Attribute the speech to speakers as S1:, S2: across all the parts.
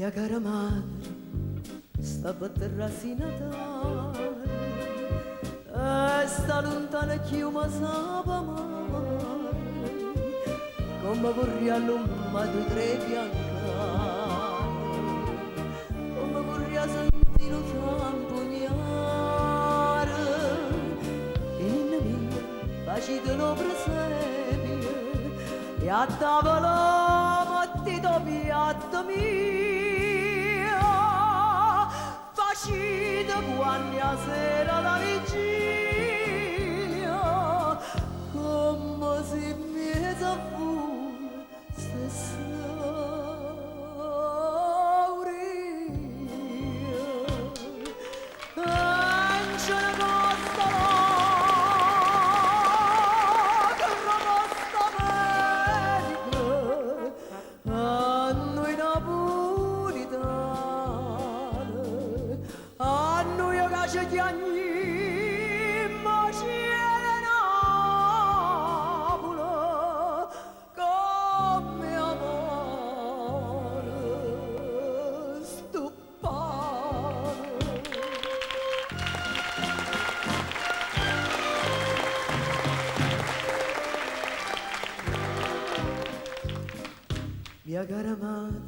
S1: Mia cara madre, sta per trasì Natale e sta lontana cchiù me sape amare, come vorrei allumma due o tre biancane, come vorrei sentire lo zampognare. E ninna mia, facitelo presepio, e a tavola mettite 'o piatto mio, facite quanno è 'a sera la vigilia, comme si 'mmiezzo a vuje stesse pur'io. E 'nce ne costa lacrima st'America a nuje napulitane, a nuje ca ce chiagnimmo 'o cielo 'e Napule comme è amaro stu ppane. Mia cara madre,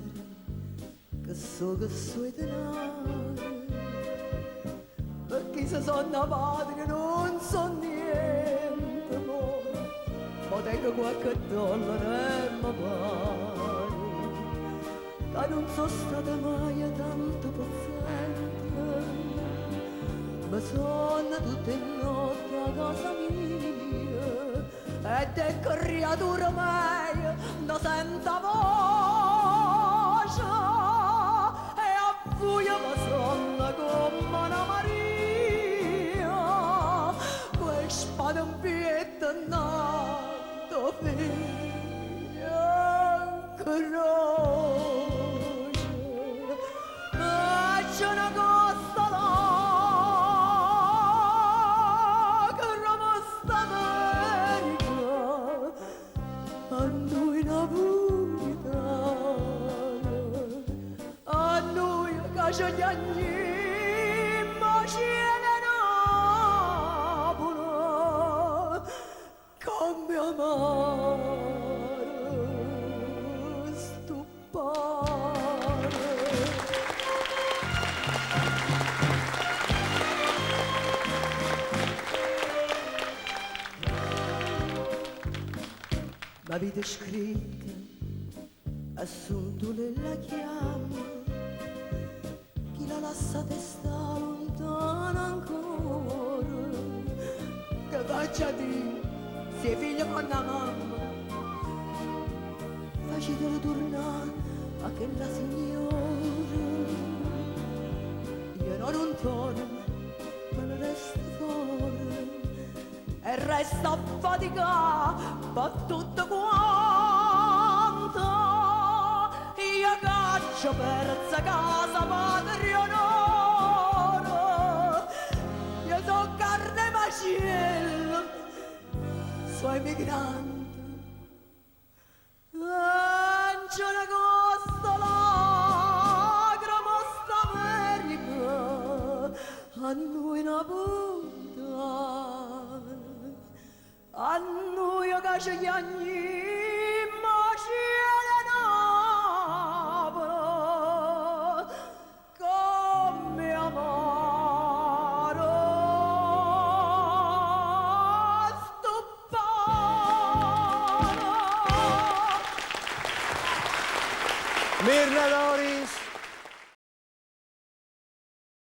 S1: che so che so 'e denare, per chi se sonna patria non so niente mo, mo tengo qualche dollaro e mi pare ca nun so stata mai tanto pezzente. Mi sonno tutte 'e notte 'a casa mia e d' 'e creature meje ne sento 'a voce e a vuje ve sonno comme a 'na Maria cu 'e spade 'mpietto 'nnante 'o figlio 'ncroce. E ce ne costa lacrima st'America a nuje napulitane, a nuje ca ce chiagnimmo 'o cielo 'e Napule comme è amaro stu ppane. M'avite scritto Assuntulella chiamma, chi la lassate sta lontana ancora, che faccia di' si 'e figlie vonno 'a mamma, facitela turnà a chella signora. Io no, nun torno, me ne resto fore e resto a faticà per tutte quante. Io ch'aggio perzo casa, patria, onore, io so' carne 'e maciello, so' emigrante. E 'nce ne costa lacrima st'America a nuje napulitane, a nuje ca ce chiagnimmo 'o cielo 'e Napule comme è amaro stu ppane.
S2: Mirna Doris.